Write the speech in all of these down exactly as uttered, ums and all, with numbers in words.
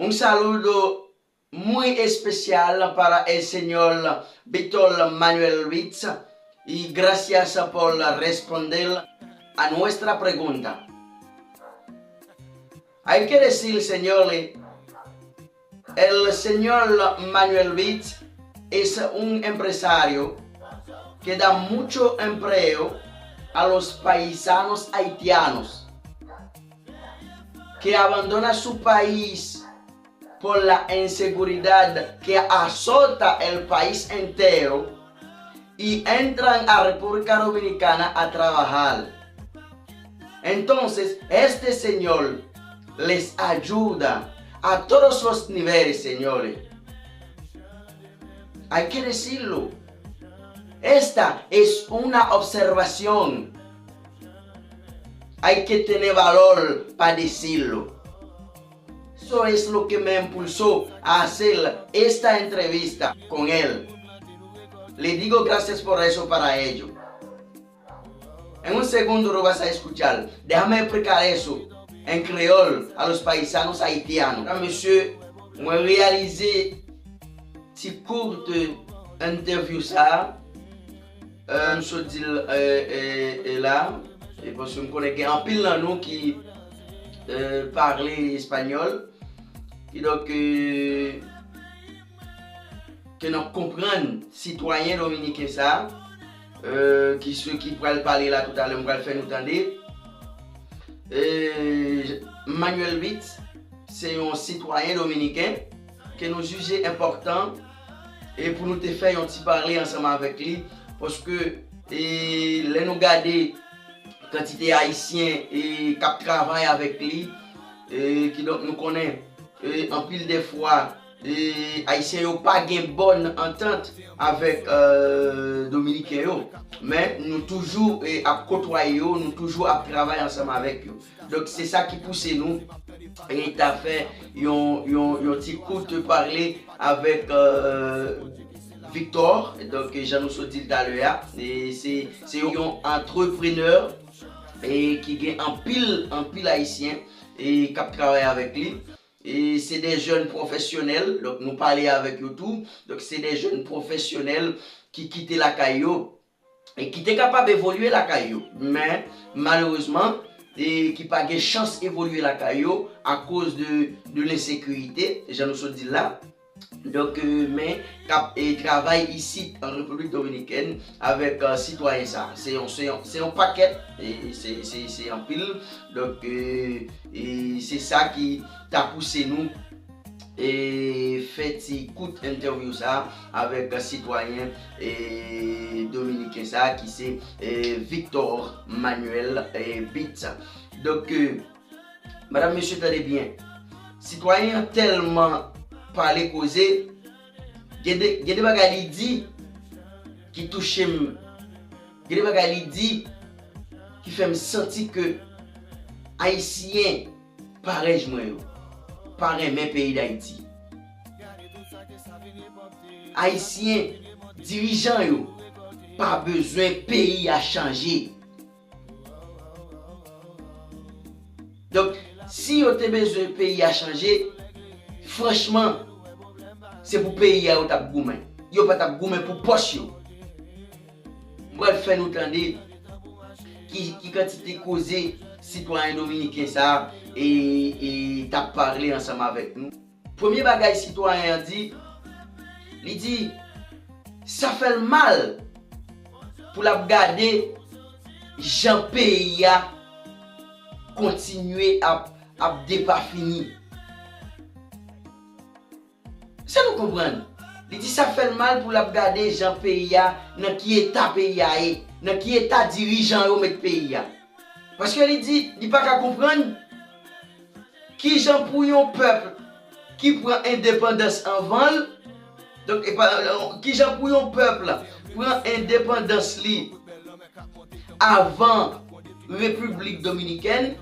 Un saludo muy especial para el señor Víctor Manuel Luis y gracias por responder a nuestra pregunta. Hay que decir, señores, el señor Manuel Luis es un empresario que da mucho empleo a los paisanos haitianos que abandona su país por la inseguridad que azota el país entero y entran a República Dominicana a trabajar. Entonces, este señor les ayuda a todos los niveles, señores. Hay que decirlo. Esta es una observación. Hay que tener valor para decirlo. Eso es lo que me impulsó a hacer esta entrevista con él. Le digo gracias por eso para ello. En un segundo lo vas a escuchar. Déjame explicar eso en creol a los paisanos haitianos. Mesye, mwen reyalize ti kout entèvyou sa a, euh, m sot di l, euh, euh, euh, la, e paske m konnen gen anpil nan nou ki, euh, pale espanyòl, kidonk, euh, ke n ap konprann sitwayen dominiken sa a, euh, ki, ki pral pale la toutalè, m pral fè nou tande. Euh, Manuel Luis, se yon sitwayen dominiken ke nou jije enpòtan e pou nou te fè yon ti pale ansanm avèk li, paske, e, lè nou gade kantite ayisyen, e, k ap travay avèk li, e, kidonk nou konnen, e, anpil de fwa, e, ayisyen yo pa gen bòn antant avèk, euh, dominiken yo, men nou toujou, e, ap kotwaye yo, nou toujou ap travay ansanm avèk yo. Donk, se sa ki pouse nou, e, ta fè yon, yon, yon ti kout pale avèk, euh, Victor, donk, jan nou sot di l talè a, e se, se yon antreprenè, e ki gen anpil, anpil ayisyen, e k ap travay avèk li. E se de jèn pwofesyonèl, donk, nou pale avèk yo tou. Donk, se de jèn pwofesyonèl ki kite lakay yo e ki te kapab evolye lakay yo. Men, malerezman, e ki pa gen chans evolye lakay yo akoz de, de lensekirite, jan nou sot di l la. Donk, euh, men, k ap, e, travay isit an Repiblik Dominikèn avèk, euh, sitwayen sa. Se yon, se yon, se yon pakèt, e se, se, se anpil. Donk, euh, e se sa ki ta pouse nou, e, fè ti kout entèvyou sa avèk sitwayen, e, dominiken sa ki se, e, Victor Manuel, e, Bits. Donk, e, medam, mesye, tande byen. Sitwayen an tèlman pale koze, gen de, gen de bagay li di ki touche m. Gen de bagay li di ki fè m santi ke Ayisyen parèy mwen yo pa renmen peyi Dayiti. Ayisyen, dirijan yo pa bezwen peyi a chanje. Donk, si yo te bezwen peyi a chanje, franchman, se pou peyi a yo t ap goumen. Yo pa t ap goumen pou pòch yo. M pral fè nou tande ki, ki kantite koze sitwayen dominiken sa a, e, e, t ap pale ansanm avèk nou. Premye bagay sitwayen an di, li di, sa fè l mal pou l ap gade jan peyi a kontinye ap, ap depafini. Sa nou konprann? Li di sa fè l mal pou l ap gade jan peyi a, nan ki eta peyi a ye, nan ki eta dirijan yo met peyi a. Paske li di, li pa ka konprann kijan pou yon pèp ki pran endepandans anvan l, donk, e pa, kijan pou yon pèp pran endepandans li avan Repiblik Dominikèn,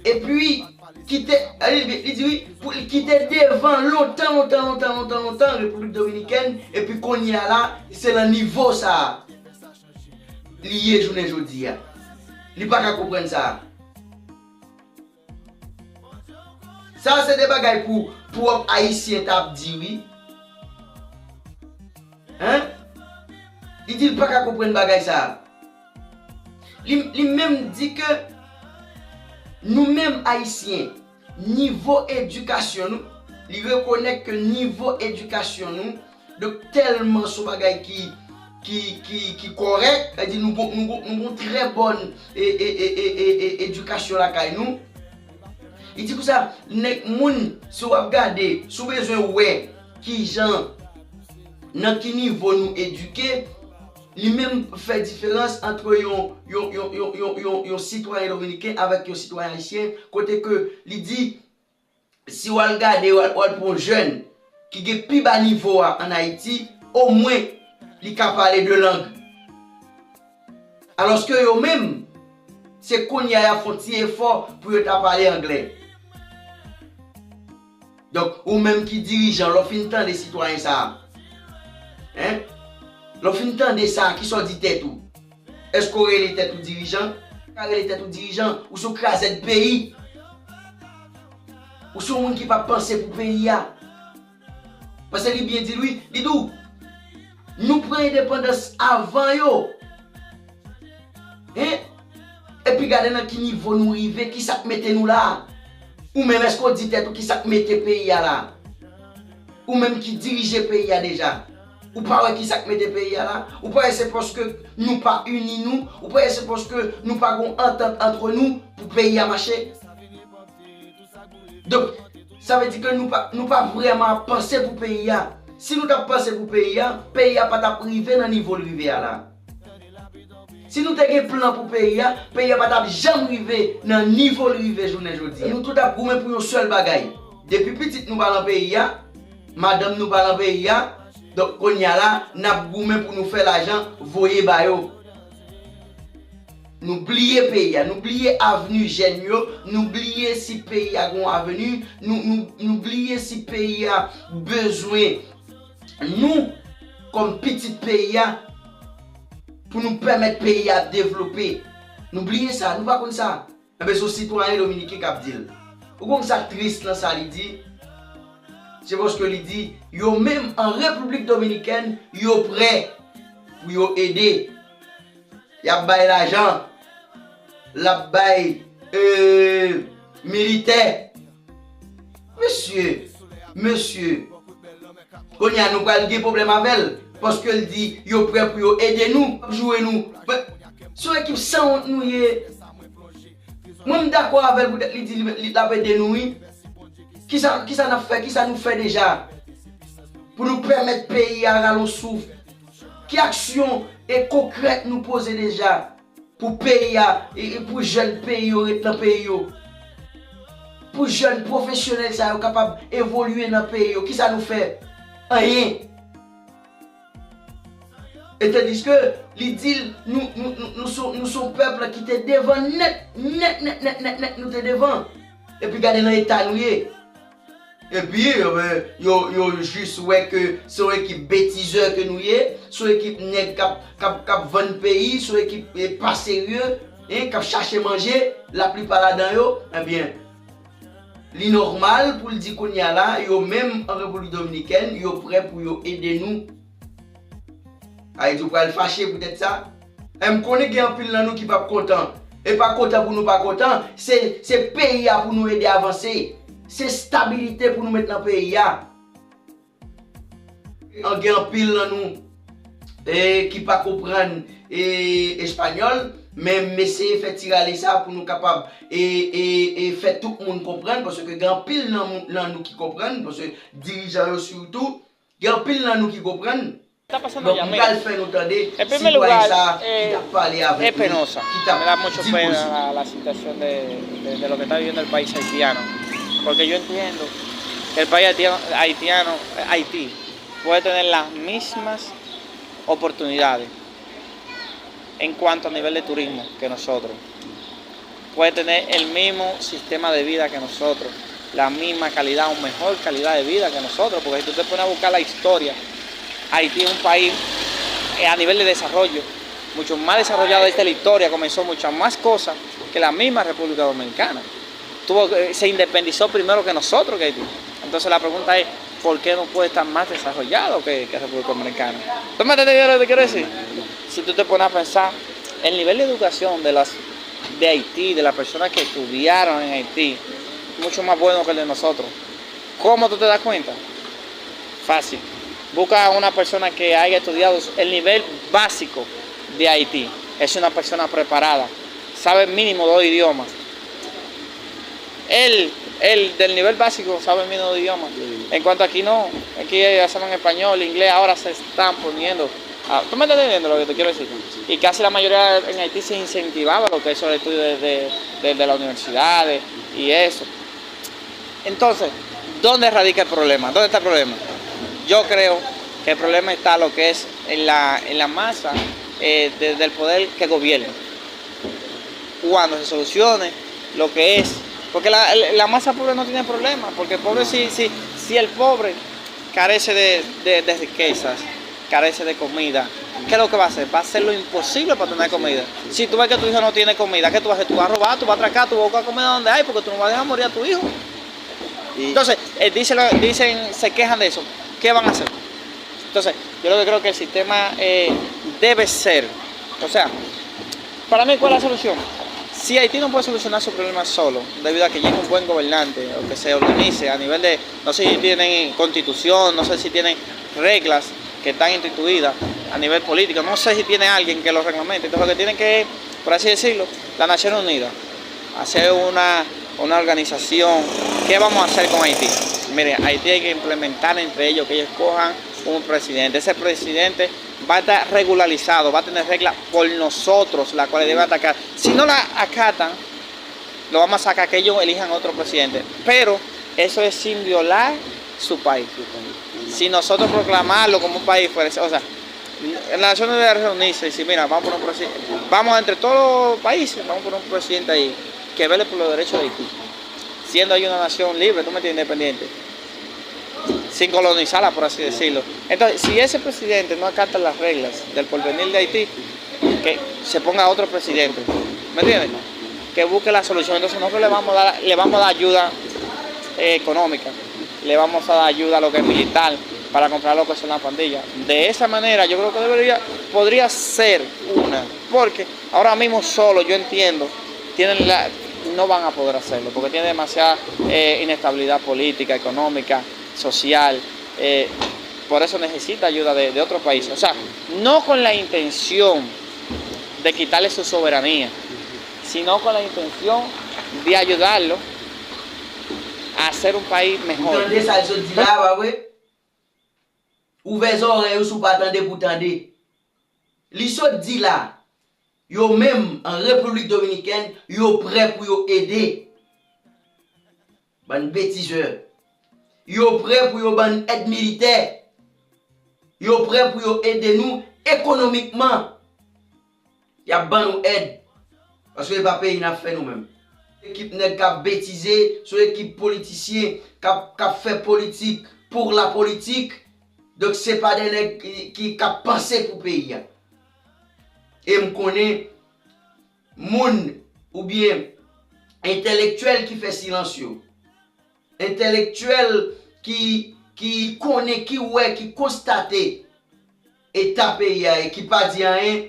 epi kite, li, li, li di wi, pou li kite devan lontan, lontan, lontan, lontan, lontan Repiblik Dominikèn, epi kounye a la, se nan nivo sa a li ye jounen jodi a. Li pa ka konprann sa a. Sa se de bagay pou pwòp Ayisyen t ap di wi. Hein? Li di l pa ka konprann bagay sa. Li, li menm di ke nou menm Ayisyen, nivo edikasyon nou, li rekonèt ke nivo edikasyon nou, donk tèlman se yon bagay ki, ki, ki, ki kòrèk, sa di nou gon, nou gon, nou gon trè bòn e, e, e, e, e, e, edikasyon lakay nou. Li di konsa, nèg moun, si w ap gade, si w bezwen wè kijan, nan ki nivo nou edike, li menm fè diferans ant yon, yon, yon, yon, yon, yon, yon sitwayen dominiken avèk yon sitwayen ayisyen, kote ke li di, si w al gade, w al, w al pran yon jèn ki gen pi ba nivo a ann Ayiti, omwen li ka pale de lang. Alòske yo menm, se kounye a y ap fè yon ti efò pou yo ta pale anglè. Donk, ou menm ki dirijan, lè w fin tande sitwayen sa a, hein? Lè w fin tande sa a, kisa w di tèt ou? Èske w rele tèt ou dirijan? Ou ka rele tèt ou dirijan, ou se yon krazèd peyi. Ou se yon moun ki p ap panse pou peyi a. Paske li byen di l wi, li di w, nou pran endepandans avan yo. Hein? Epi gade nan ki nivo nou rive, kisa k mete nou la a? Ou menm, èske w di tèt ou kisa k mete peyi a la a? Ou menm ki dirije peyi a deja, ou pa wè kisa k mete peyi a la? Ou pa wè se paske nou pa ini nou? Ou pa wè se paske nou pa gon antant antre nou pou peyi a mache? Donk, sa vle di ke nou pa, nou pa vrèman ap panse pou peyi a. Si nou t ap panse pou peyi a, peyi a pa t ap rive nan nivo l rive a la. Si nou te gen plan pou peyi a, peyi a pa t ap janm rive nan nivo l rive jounen jodi a. Nou tout ap goumen pou yon sèl bagay. Depi pitit nou pa nan peyi a, madanm nou pa nan peyi a, donk kounye a la, n ap goumen pou nou fè lajan voye ba yo. Nou bliye peyi a, nou bliye avni jèn yo, nou bliye si peyi a gon avni, nou, nou, nou bliye si peyi a bezwen nou kòm pitit peyi a pou nou pèmèt peyi a devlope. Nou bliye sa, nou pa konn sa. Enben, se yon sitwayen dominiken k ap di l. Ou konn sa k tris nan sa li di? Se paske li di, yo menm an Repiblik Dominikèn, yo prè pou yo ede. Y ap bay lajan, l ap bay, euh, militè. Mesye, mesye, kounye a nou pral gen pwoblèm avè l, paske l di yo prè pou yo ede nou, ap joure nou. Mwen, se yon ekip sanwont nou ye. Mwen, m dakò avè l poutèt li di li, li, l ap ede nou, wi. Kisa, kisa n ap fè, kisa nou fè deja pou nou pèmèt peyi a rale yon souf? Ki aksyon e konkrèt nou poze deja pou peyi a, e, e pou jèn peyi yo ret nan peyi yo? Pou jèn pwofesyonèl sa yo kapab evolye nan peyi yo, kisa nou fè? Anyen. E tandiske li di l, nou, nou, nou, nou se, nou se yon pèp ki te devan nèt, nèt, nèt, nèt, nèt, nèt, nou te devan. Epi gade nan eta nou ye. Epi, enben, yo, yo jis wè ke se yon ekip betizè ke nou ye, se yon ekip nèg k ap, k ap, k ap vann peyi, se yon ekip, e, pa serye, en, k ap chache manje, laplipa ladan yo, enben, li nòmal pou l di kounye a la, yo menm an Repiblik Dominikèn, yo prè pou yo ede nou. Sa vle di w pral fache poutèt sa? E m konnen gen anpil nan nou ki p ap kontan. E pa kontan pou nou pa kontan, se, se peyi a pou nou ede avanse. Se stabilite pou nou met nan peyi a. An gen anpil nan nou, e, ki pa konprann, e, espanyòl, men m eseye fè ti rale sa pou nou kapab, e, e, e fè tout moun konprann, paske gen anpil nan, moun- nan nou ki konprann, paske dirijan yo sitou, gen anpil nan nou ki konprann. Donk, m pral fè nou tande sitwayen sa a ki t ap pale avèk nou, ki t ap di koze. La situación de, de, de lo que está viviendo el país haitiano, porque yo entiendo que el país haitiano, haitiano, Haití, puede tener las mismas oportunidades en cuanto a nivel de turismo que nosotros, puede tener el mismo sistema de vida que nosotros, la misma calidad o mejor calidad de vida que nosotros, porque si tú te pones a buscar la historia, Haití es un país, eh, a nivel de desarrollo mucho más desarrollado desde la historia, comenzó muchas más cosas que la misma República Dominicana. tuvo, eh, se independizó primero que nosotros, que Haití. Entonces la pregunta es, ¿por qué no puede estar más desarrollado que, que República Dominicana? ¿Tú me entiendes lo que te quiero decir? Si tú te pones a pensar, el nivel de educación de las de Haití, de las personas que estudiaron en Haití, mucho más bueno que el de nosotros. ¿Cómo tú te das cuenta? Fácil. Busca a una persona que haya estudiado el nivel básico de Haití. Es una persona preparada. Sabe mínimo dos idiomas. Él, él del nivel básico sabe mínimo dos idiomas. En cuanto aquí no, aquí ellos hablan español, inglés, ahora se están poniendo. Ah, ¿tú me estás entendiendo lo que te quiero decir? Y casi la mayoría en Haití se incentivaba lo que es el estudio de, de, de, de las universidades y eso. Entonces, ¿dónde radica el problema? ¿Dónde está el problema? Yo creo que el problema está lo que es en la, en la masa eh, de- del poder que gobierna. Cuando se solucione lo que es, porque la, la masa pobre no tiene problema, porque el pobre si, si, si el pobre carece de, de- de riquezas, carece de comida, ¿qué es lo que va a hacer? Va a hacer lo imposible para tener comida. Si tú ves que tu hijo no tiene comida, ¿qué tú vas a hacer? Tú vas a robar, tú vas a atracar, tú vas a buscar comida donde hay, porque tú no vas a dejar morir a tu hijo. Entonces, eh, dicen, dicen, se quejan de eso. ¿Qué van a hacer? Entonces, yo lo que creo que el sistema eh, debe ser, o sea, para mí, ¿cuál es la solución? Si Haití no puede solucionar su problema solo, debido a que llegue un buen gobernante o que se organice a nivel de, no sé si tienen constitución, no sé si tienen reglas que están instituidas a nivel político, no sé si tiene alguien que lo reglamente. Entonces, lo que tienen que, por así decirlo, las Naciones Unidas, hacer una, una organización. ¿Qué vamos a hacer con Haití? Mire, Haití hay que implementar entre ellos, que ellos escojan un presidente. Ese presidente va a estar regularizado, va a tener reglas por nosotros, las cuales debe atacar. Si no la acatan, lo vamos a sacar, que ellos elijan otro presidente. Pero eso es sin violar su país. Si nosotros proclamarlo como un país fuerte, o sea, en la nación debe reunirse y decir, mira, vamos por un presidente, vamos entre todos los países, vamos por un presidente ahí, que vele por los derechos de Haití, siendo ellos una nación libre, ¿tú me entiendes? Independiente, sin colonizarla, por así decirlo. Entonces, si ese presidente no acata las reglas del porvenir de Haití, que se ponga otro presidente, ¿me entiendes? Que busque la solución. Entonces nosotros le vamos a dar, le vamos a dar ayuda eh, económica, le vamos a dar ayuda a lo que es militar para comprar lo que son las pandillas. De esa manera yo creo que debería, podría ser una, porque ahora mismo solo yo entiendo, tienen la, no van a poder hacerlo, porque tiene demasiada eh, inestabilidad política, económica, social. Eh, por eso necesita ayuda de, de otros países. O sea, no con la intención de quitarle su soberanía, sino con la intención de ayudarlo a hacer un país mejor. Ou tande sa l sot di la a, pa vre? Ouvè zòrèy ou si w pa tande pou tande. Li sot di la, yo menm an Repiblik Dominikèn, yo prè pou yo ede. Bann betizè. Yo prè pou yo ban n èd militè. Yo prè pou yo ede nou ekonomikman. Y ap ban nou èd. Paske e pa peyi n ap fè nou menm. Ekip nèg k ap betize, se yon ekip politisyen k ap, k ap fè politik pour la politique. Donk se pa de nèg ki, ki, k ap panse pou peyi a. E m konnen moun oubyen entèlektyèl ki fè silans yo. Entèlektyèl ki, ki konnen, ki wè, ki konstate eta peyi a e ki pa di anyen,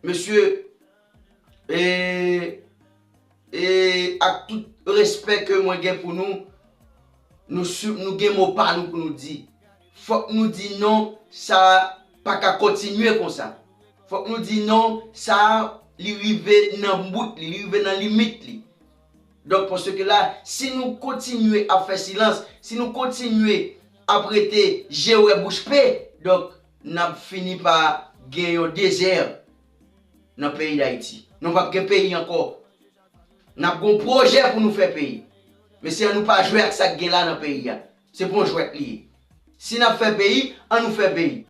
mesye, e, e ak tout respè ke mwen gen pou nou, nou, nou gen mo pa nou pou nou di. Fòk nou di non, sa pa ka kontinye konsa. Fòk nou di non, sa li rive nan bout li, li rive nan limit li. Donk, paske la, si nou kontinye ap fè silans, si nou kontinye ap rete je wè bouch pe, donk, n ap fini pa gen yon dezè nan peyi Dayiti. Nou p ap gen peyi ankò. N ap gen yon pwojè pou nou fè peyi. Men se ann nou pa jwe ak sa k gen la nan peyi a. Se pa yon jwèt li ye. Si n ap fè peyi, ann nou fè peyi.